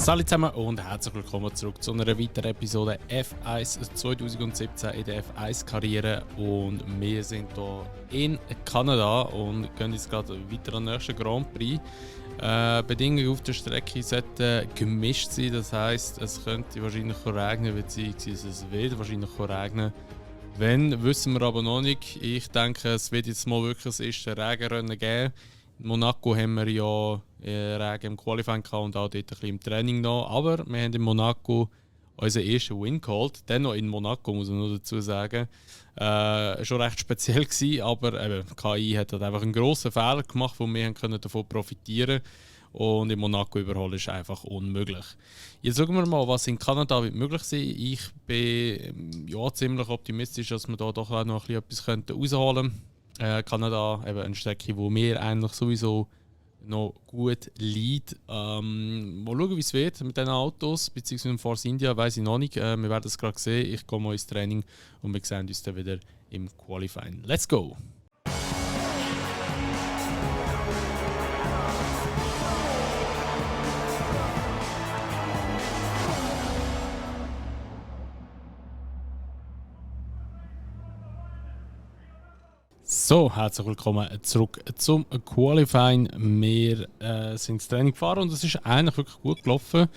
Salut zusammen und herzlich willkommen zurück zu einer weiteren Episode F1 2017 in der F1-Karriere. Und wir sind hier in Kanada und gehen jetzt gerade weiter an den nächsten Grand Prix. Bedingungen auf der Strecke sollten gemischt sein, das heisst, es könnte wahrscheinlich regnen, beziehungsweise es wird wahrscheinlich regnen. Wenn, wissen wir aber noch nicht. Ich denke, es wird jetzt mal wirklich das erste Regenrennen geben. In Monaco haben wir ja Regen im Qualifying gehabt und auch dort ein bisschen im Training noch. Aber wir haben in Monaco unseren ersten Win geholt. Dennoch in Monaco, muss man noch dazu sagen. Schon recht speziell gewesen, aber KI hat halt einfach einen grossen Fehler gemacht, wo wir können davon profitieren können. Und in Monaco überholen ist einfach unmöglich. Jetzt schauen wir mal, was in Kanada wird möglich sein. Ich bin ja, ziemlich optimistisch, dass wir da doch auch noch etwas rausholen könnten. Kanada, eben eine Strecke, wo mir eigentlich sowieso noch gut liegt. Mal schauen, wie es wird mit diesen Autos, beziehungsweise im Force India, weiß ich noch nicht. Wir werden es gerade sehen. Ich gehe mal ins Training und wir sehen uns dann wieder im Qualifying. Let's go! So, herzlich willkommen zurück zum Qualifying. Wir sind ins Training gefahren und es ist eigentlich wirklich gut gelaufen.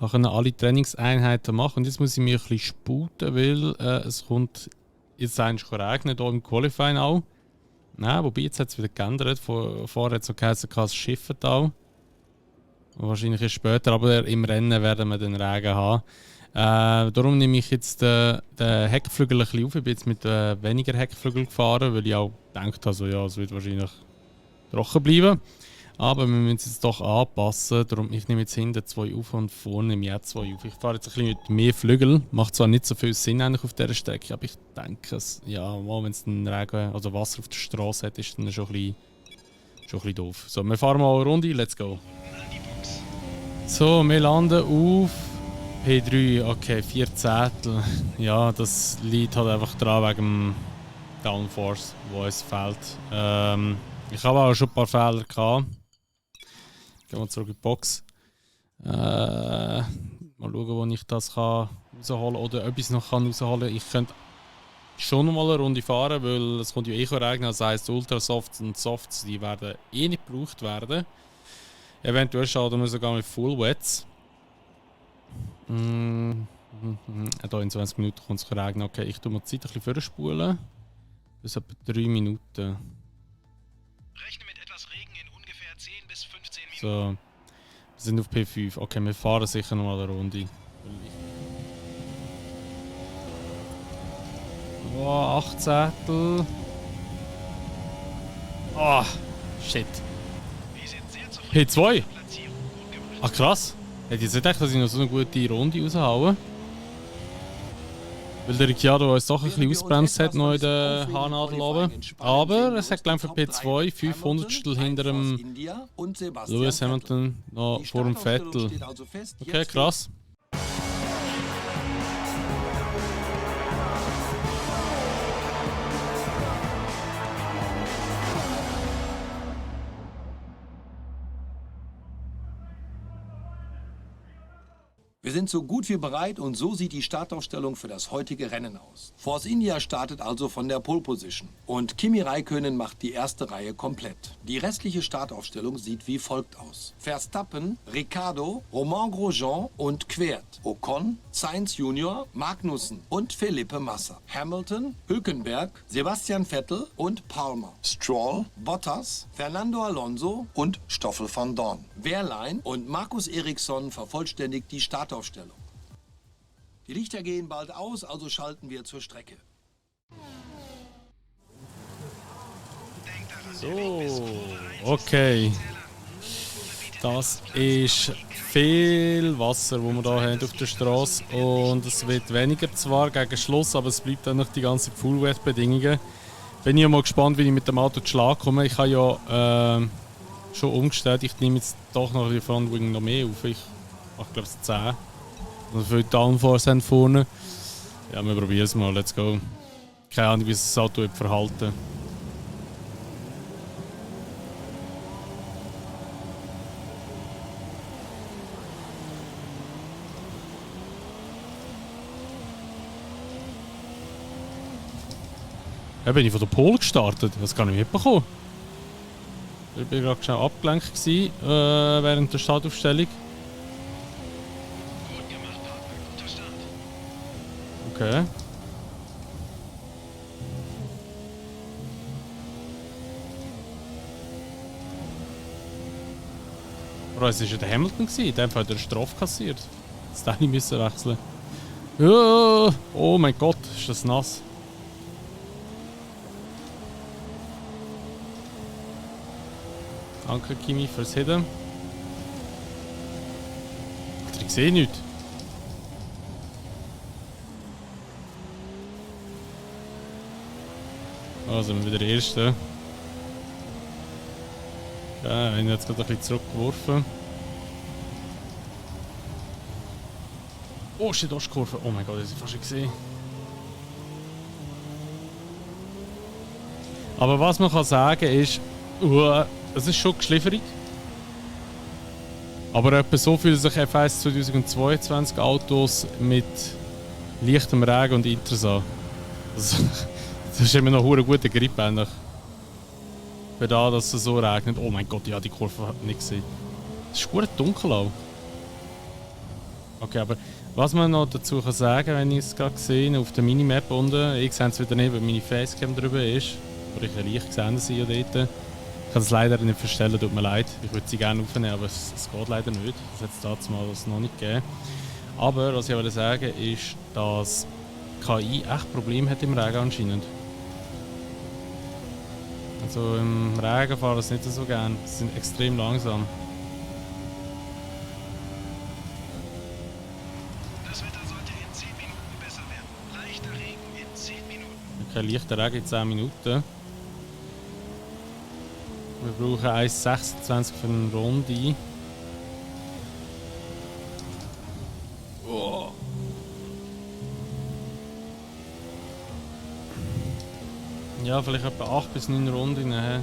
Ich konnte alle Trainingseinheiten machen und jetzt muss ich mich ein bisschen sputen, weil es kommt jetzt eigentlich regnen hier im Qualifying auch. Nein, wobei jetzt hat es wieder geändert. Vorher hat es so geheißen, es schifft auch. Wahrscheinlich ist später, aber im Rennen werden wir den Regen haben. Darum nehme ich jetzt den Heckflügel ein bisschen auf. Ich bin jetzt mit weniger Heckflügel gefahren, weil ich auch gedacht habe, so, ja, es wird wahrscheinlich trocken bleiben. Aber wir müssen es jetzt doch anpassen. Darum ich nehme jetzt hinten 2 auf und vorne nehme ich auch 2 auf. Ich fahre jetzt ein bisschen mit mehr Flügel. Macht zwar nicht so viel Sinn eigentlich auf dieser Strecke, aber ich denke, wenn es dann Regen, also Wasser auf der Straße hat, ist dann schon ein bisschen doof. So, wir fahren mal eine Runde, let's go. So, wir landen auf P3, okay, 4 Zehntel. Ja, das liegt halt einfach dran wegen dem Downforce, wo es fehlt. Ich habe auch schon ein paar Fehler gehabt. Gehen wir zurück in die Box. Mal schauen, wo ich das rausholen kann oder etwas noch rausholen kann. Ich könnte schon noch mal eine Runde fahren, weil es kommt ja regnen. Das heisst, Ultrasofts und Softs, die werden nicht gebraucht werden. Eventuell schauen wir sogar mit Full Wets. Hier in 20 Minuten kommt es regnen. Okay, ich tue mal die Zeit ein bisschen vorspulen. Bis etwa 3 Minuten. Rechne mit etwas Regen in ungefähr 10 bis 15 Minuten. So, wir sind auf P5. Okay, wir fahren sicher noch mal eine Runde. Oh, 8 Zehntel. Oh, shit. P2? Ach krass. Hätte ich jetzt nicht gedacht, dass ich noch so eine gute Runde raushaue. Weil der Ricciardo uns doch ein bisschen ausbremst hat noch in der Haarnadel oben. Aber es hat gleich für P2 500 hinter dem Lewis Hamilton noch vor dem Vettel. Okay, krass. Wir sind so gut wie bereit und so sieht die Startaufstellung für das heutige Rennen aus. Force India startet also von der Pole Position und Kimi Räikkönen macht die erste Reihe komplett. Die restliche Startaufstellung sieht wie folgt aus. Verstappen, Ricciardo, Romain Grosjean und Kvyat, Ocon, Sainz Jr., Magnussen und Felipe Massa, Hamilton, Hülkenberg, Sebastian Vettel und Palmer, Stroll, Bottas, Fernando Alonso und Stoffel van Dorn. Wehrlein und Markus Ericsson vervollständigt die Startaufstellung. Die Lichter gehen bald aus, also schalten wir zur Strecke. So, okay. Das ist viel Wasser, das wir hier haben auf der Straße. Und es wird weniger zwar gegen Schluss, aber es bleibt dann noch die ganze Full-Wet-Bedingungen. Bin ich mal gespannt, wie ich mit dem Auto zu Schlag komme. Ich habe ja schon umgestellt. Ich nehme jetzt doch noch die Frontwing noch mehr auf. Ich glaube es 10. Und viel Downforce haben vorne. Ja, wir probieren es mal. Let's go. Keine Ahnung, wie sich das Auto verhalten. bin ich von der Pole gestartet. Das kann ich mitbekommen. Ich war gerade schon abgelenkt gewesen, während der Startaufstellung. Gut gemacht, Partner. Guter Start. Okay. Bro, es war ja der Hamilton gewesen. In dem Fall hat er eine Strafe kassiert. Das hätte ich müssen wechseln. Ja, oh mein Gott, ist das nass. Danke Kimi fürs Hidden. Alter, ich sehe nichts. Also, wir wieder der Erste. Ja, ich habe jetzt gerade ein bisschen zurückgeworfen. Oh, steht Ostkurve. Oh mein Gott, das habe ich fast schon gesehen. Aber was man kann sagen ist, es ist schon geschlifferig. Aber etwa so fühlen sich F1 2022 Autos mit leichtem Regen und Inters an. Das ist immer noch ein guter Grip eigentlich. Für da, dass es so regnet. Oh mein Gott, ja, die Kurve hat nicht gesehen. Es ist gut dunkel auch. Okay, aber was man noch dazu kann sagen, wenn ich es gerade gesehen auf der Minimap unten, ich sehe es wieder nicht, weil meine Facecam drüber ist. Aber ich kann leicht gesehen sein dort. Ich kann es leider nicht verstellen, tut mir leid. Ich würde sie gerne aufnehmen, aber es geht leider nicht. Das hat es dazu mal noch nicht gegeben. Aber was ich wollte sagen ist, dass KI echt Probleme hat im Regen anscheinend. Also im Regen fahren sie nicht so gern. Sie sind extrem langsam. Das Wetter sollte in 10 Minuten besser werden. Leichter Regen in 10 Minuten. Okay, leichter Regen in 10 Minuten. Wir brauchen 1,26 für eine Runde. Oh. Ja, vielleicht etwa 8 bis 9 Runden nachher.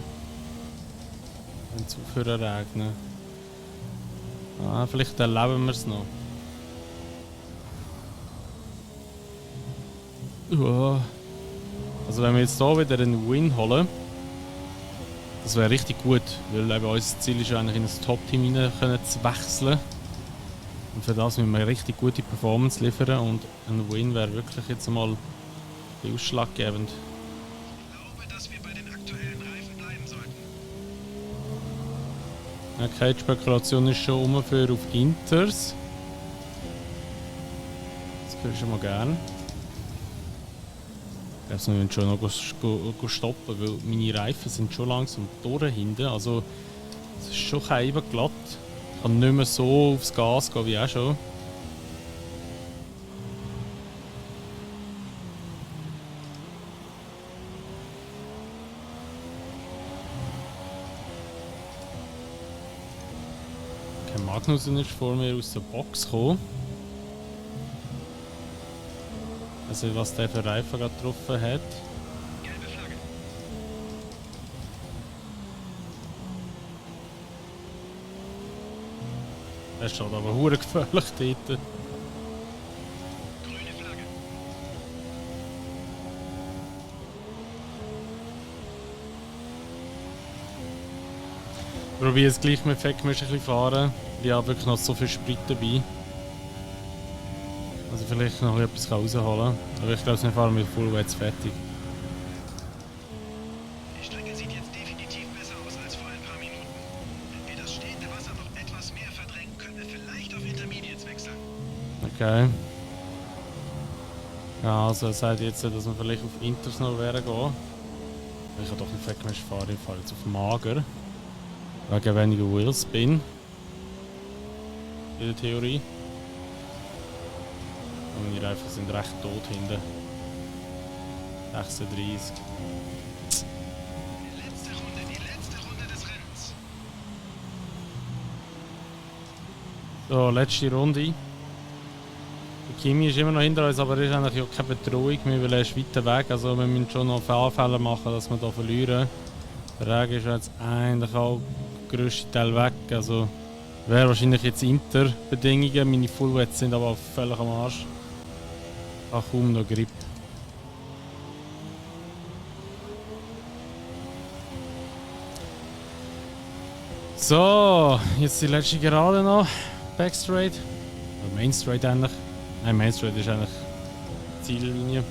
Wenn es aufhören regnen. Vielleicht erleben wir es noch. Also wenn wir jetzt hier wieder einen Win holen, das wäre richtig gut, weil eben unser Ziel ist eigentlich in das Top-Team rein zu wechseln. Und für das müssen wir eine richtig gute Performance liefern und ein Win wäre wirklich jetzt mal ausschlaggebend. Ich glaube, dass wir bei den aktuellen Reifen bleiben sollten. Okay, die Spekulation ist schon rum für auf Inters. Das höre ich schon mal gerne. Ich glaube, wir müssen schon noch stoppen, weil meine Reifen sind schon langsam durch hinten. Also es ist schon kein glatt. Ich kann nicht mehr so aufs Gas gehen wie auch schon. Okay, Magnussen ist vor mir aus der Box gekommen. Also was der für Reifen gerade getroffen hat. Gelbe Flagge. Er steht aber hure gefährlich dort. Grüne Flagge. Ich probiere es gleich mit Fettgemisch ein bisschen fahren. Ich habe wirklich noch so viel Sprit dabei. Also vielleicht noch etwas rausholen. Aber ich glaube, wir fahren mit Fullwets fertig. Die Strecke sieht jetzt definitiv besser aus als vor ein paar Minuten. Wenn wir das stehende Wasser noch etwas mehr verdrängen, können wir vielleicht auf Intermediates wechseln. Okay. Ja, also er sagt jetzt, dass wir vielleicht auf Inters noch gehen. Ich kann doch nicht Fettgemisch fahren, ich fahre jetzt auf Mager. Wegen weniger Wheelspin. In der Theorie. Und meine Reifen sind recht tot hinten. 36. Die letzte Runde des Rennens. So, letzte Runde. Der Kimi ist immer noch hinter uns, aber er ist eigentlich auch keine Bedrohung mehr, weil er ist weiter weg. Also wir müssen schon noch Anfälle machen, dass wir hier verlieren. Der Regen ist jetzt eigentlich auch der grösste Teil weg. Also wäre wahrscheinlich jetzt Interbedingungen. Meine Fullwets sind aber völlig am Arsch. Ich habe kaum noch Grip. So, jetzt die letzte Gerade noch. Backstraight. Oder Mainstraight eigentlich. Nein, Mainstraight ist eigentlich Ziellinie.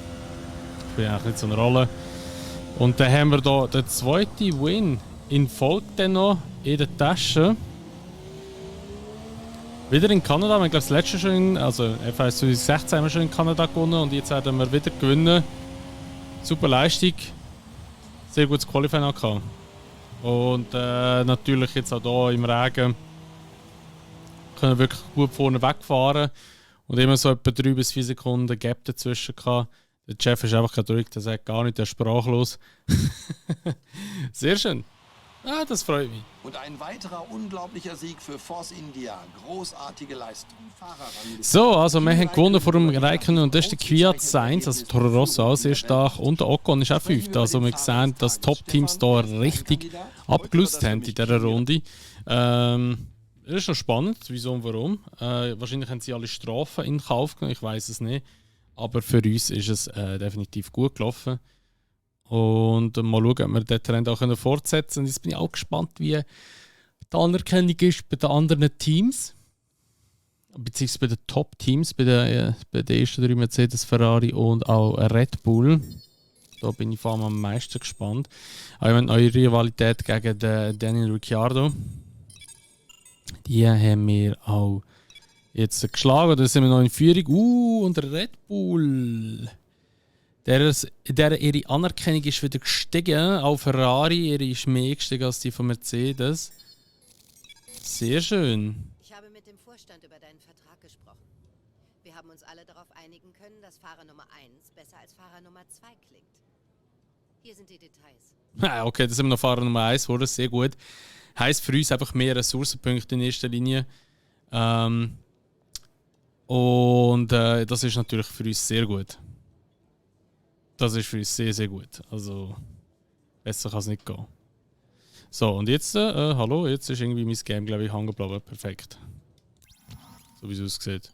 Spielt eigentlich nicht so eine Rolle. Und dann haben wir hier den zweiten Win in Folge dann noch in der Tasche. Wieder in Kanada. Wir haben das letzte schon, also FIS 2016 haben wir schon in Kanada gewonnen und jetzt werden wir wieder gewinnen. Super Leistung. Sehr gutes Qualifying auch gehabt. Und natürlich jetzt auch hier im Regen können wir wirklich gut vorne wegfahren und immer so etwa 3 bis 4 Sekunden Gap dazwischen gehabt. Der Chef ist einfach gedrückt, der sagt gar nicht, der ist sprachlos. Sehr schön. Ah, das freut mich. Und ein weiterer unglaublicher Sieg für Force India. Großartige Leistung. So, also wir haben gewonnen vor dem Räikkönen und das ist der Kvyat Sainz, also Toro Rosso auch sehr stark und der Ocon ist auch 5. Also wir sehen, dass Top-Teams hier richtig abgelöst haben in dieser Runde. Das ist noch spannend, wieso und warum. Wahrscheinlich haben sie alle Strafen in Kauf genommen, ich weiß es nicht. Aber für uns ist es definitiv gut gelaufen. Und mal schauen, ob wir den Trend auch fortsetzen können. Jetzt bin ich auch gespannt, wie die Anerkennung ist bei den anderen Teams. Beziehungsweise bei den Top-Teams, bei den ersten 3 Mercedes, Ferrari und auch Red Bull. Da bin ich vor allem am meisten gespannt. Auch eine neue Rivalität gegen den Daniel Ricciardo. Die haben wir auch jetzt geschlagen. Da sind wir noch in Führung. Und Red Bull. Ihre Anerkennung ist wieder gestiegen. Auch Ferrari, ihre ist mehr gestiegen als die von Mercedes. Sehr schön. Ich habe mit dem Vorstand über deinen Vertrag gesprochen. Wir haben uns alle darauf einigen können, dass Fahrer Nummer 1 besser als Fahrer Nummer 2 klingt. Hier sind die Details. Okay, das sind wir noch Fahrer Nummer 1 geworden. Sehr gut. Heisst für uns einfach mehr Ressourcenpunkte in erster Linie. Das ist natürlich für uns sehr gut. Das ist für uns sehr, sehr gut. Also, besser kann es nicht gehen. So, und jetzt, hallo, jetzt ist irgendwie mein Game, glaube ich, hängen geblieben. Perfekt. So wie es aussieht.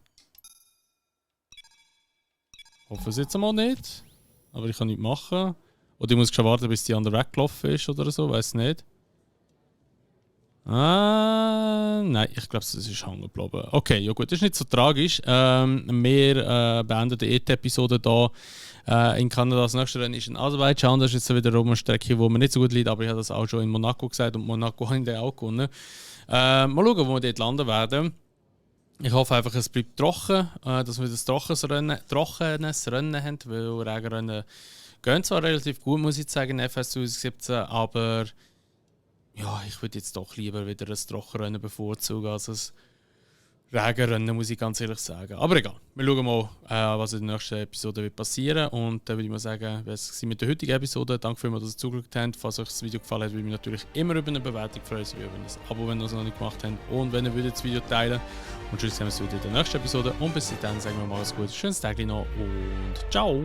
Hoffe es jetzt einmal nicht. Aber ich kann nichts machen. Oder ich muss schon warten, bis die andere weggelaufen ist oder so, weiß nicht. Nein, ich glaube, es ist hängen geblieben. Okay, ja gut, das ist nicht so tragisch. Wir beenden die ET-Episode hier. In Kanada das nächste Rennen ist in Aserbaidschan. Das ist jetzt wiederum eine Strecke, wo mir nicht so gut liegt, aber ich habe das auch schon in Monaco gesagt und Monaco haben die auch gewonnen. Mal schauen, wo wir dort landen werden. Ich hoffe einfach, es bleibt trocken, dass wir das trockenes Rennen haben, weil Regenrennen gehen zwar relativ gut, muss ich sagen, in FS 2017, aber ja, ich würde jetzt doch lieber wieder ein Trockenrennen bevorzugen als ein Regenrennen, muss ich ganz ehrlich sagen. Aber egal, wir schauen mal, was in der nächsten Episode wird passieren. Und dann würde ich mal sagen, was war mit der heutigen Episode. Danke vielmals, dass ihr zugeschaut habt. Falls euch das Video gefallen hat, würde ich mich natürlich immer über eine Bewertung freuen, sowie über ein Abo, wenn ihr das noch nicht gemacht habt. Und wenn ihr das Video teilen. Und tschüss, sehen wir uns wieder in der nächsten Episode. Und bis dahin sagen wir mal alles Gute, schönes Tag noch und ciao!